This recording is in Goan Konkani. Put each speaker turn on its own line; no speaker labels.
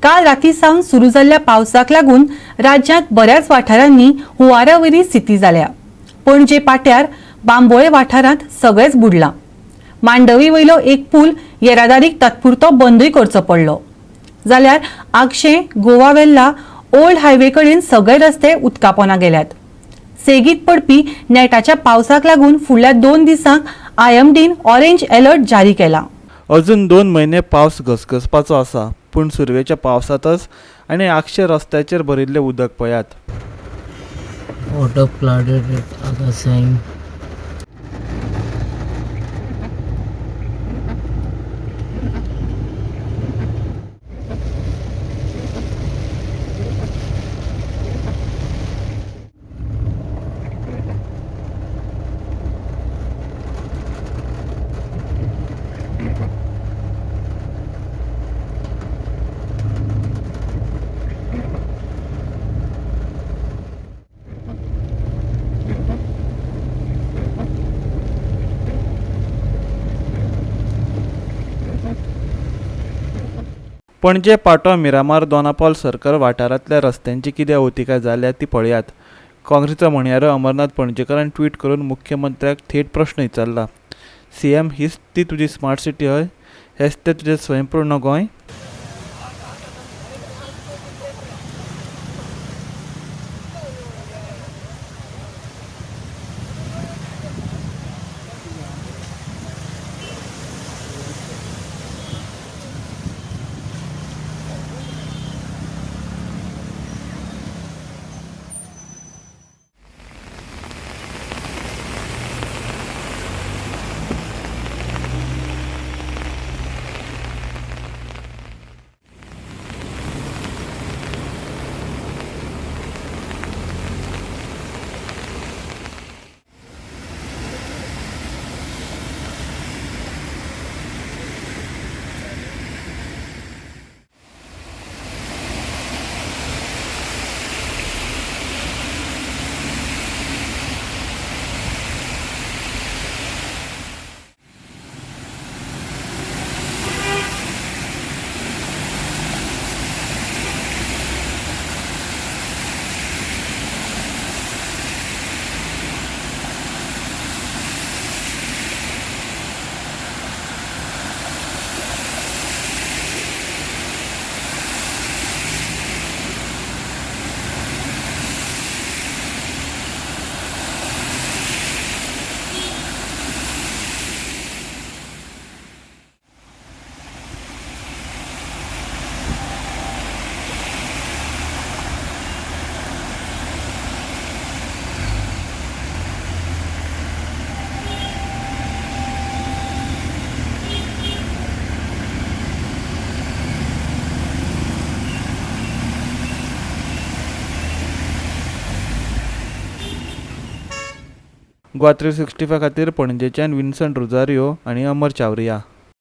काल राती सावन सुरू जाल्ल्या पावसाक लागून राज्यांत बऱ्याच वाठारांनी हुंवारा वयली स्थिती जाल्या. पणजे पाट्यार बांबोळे वाठारांत सगळेच बुडलां. मांडवी वयलो एक पूल येरादारीक तात्पुरतो बंदूय करचो पडलो. जाल्यार आगशे, गोवा वेल्ला, ओल्ड हायवे कडेन सगळे रस्ते उदकापोना गेल्यात. सेगीत पडपी नेटाच्या पावसाक लागून फुडल्या 2 दिसांक आयएमडीन ऑरेंज अलर्ट जारी केला.
अजून 2 म्हयने पावस घसघसपाचो आसा, पूण सुरवेच्या पावसांतच आनी आगशे रस्त्याचेर भरिल्लें उदक पळयात.
Water flooded at Agassaim.
Panaji Patto Miramar Dona Paula circle वाठारांतल्या रस्त्यांची कितें अवतिकाय जाल्या ती पळयात. काँग्रेसीचो म्हणयारो अमरनाथ पणजेकारान ट्वीट करून मुख्यमंत्र्याक थेट प्रश्न विचारला, सीएम हीच ती तुजी स्मार्ट सिटी हय, हेंच तें तुजें स्वयंपूर्ण गोंय? गोवा 365 खातीर पणजेच्यान विन्संट रुजारियो आनी अमर चावरिया.